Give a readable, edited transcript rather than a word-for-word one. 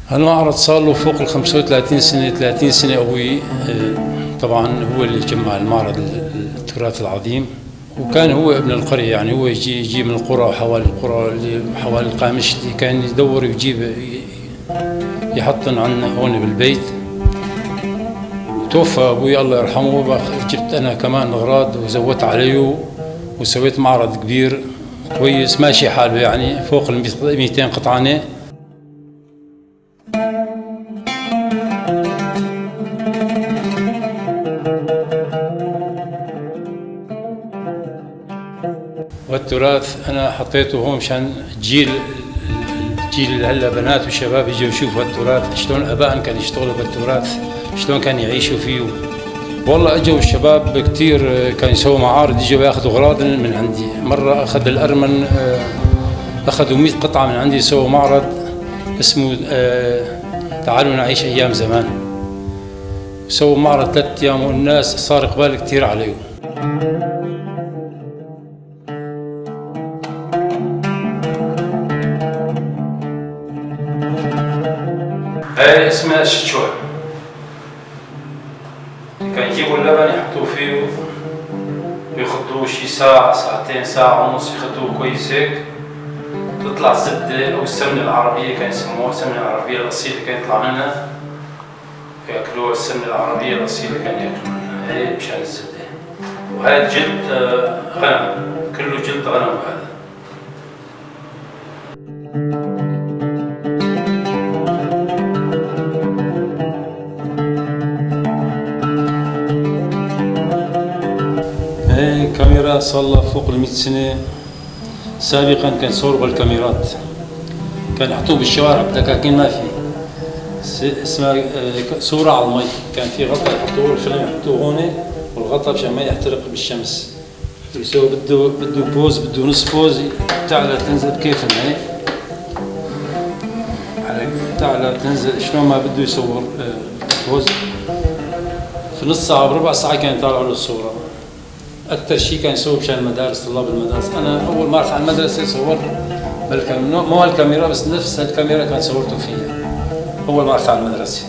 هالمعرض صار له فوق ال 35 سنة، 30 سنة أبوي طبعا هو اللي جمع المعرض التراث العظيم، وكان هو ابن القرية، يعني هو يجي من القرى وحوالي القرى اللي حوالي القامشلي، اللي كان يدور ويجيب يحطن عنا هون بالبيت. توفى أبوي الله يرحمه، جبت أنا كمان أغراض وزودت عليه وسويت معرض كبير كويس ماشي حاله، يعني فوق ال 200 قطعانة. والتراث أنا حطيته هون مشان الجيل اللي هلا بنات وشباب يجوا يشوفوا التراث، شلون آبائهم كانوا يشتغلوا بالتراث، شلون كانوا يعيشوا فيه. والله اجوا الشباب كثير كانوا يسووا معارض، يجوا ياخذوا اغراض من عندي. مرة اخذ الارمن اخذوا 100 قطعة من عندي، سووا معرض اسمه تعالوا نعيش ايام زمان. سووا معرض 3 ايام والناس صار اقبال كثير عليهم. هاي اسمها الشتشوع، كان يجيبوا اللبن يحطوه فيه ويخضوه شي ساعة ساعتين ساعة ونص، يخضوه كويس هيك تطلع الزبدة أو السمنة العربية، كان يسموها السمنة العربية الأصيلة، كان يطلع منها ياكلوها السمنة العربية الأصيلة، كان ياكلوا منها. هاي مشان الزبدة. وهذا جلد غنم، كله جلد غنم هذا. هاي كاميرا صار لها فوق ال 100 سنة. سابقا كان يصوروا بالكاميرات، كان يحطوه بالشوارع بدكاكين ما في، اسمها صورة على المي، كان في غطاء يحطوه الفيلم يحطوه هون والغطاء مشان ما يحترق بالشمس. يسوي بده pose، بده نص pose، تعلى تنزل بكيفهم، هي على تعلى تنزل شلون ما بده يصور pose. في نص ساعة بربع ساعة كان يطلعوا له الصورة. أكثر شيء كان يسوي مشان المدارس، طلاب المدارس. أنا أول ما رحت على المدرسة صورت بالكاميرا، مو هالكاميرا بس نفس هالكاميرا كان صورته فيها أول ما رحت على المدرسة.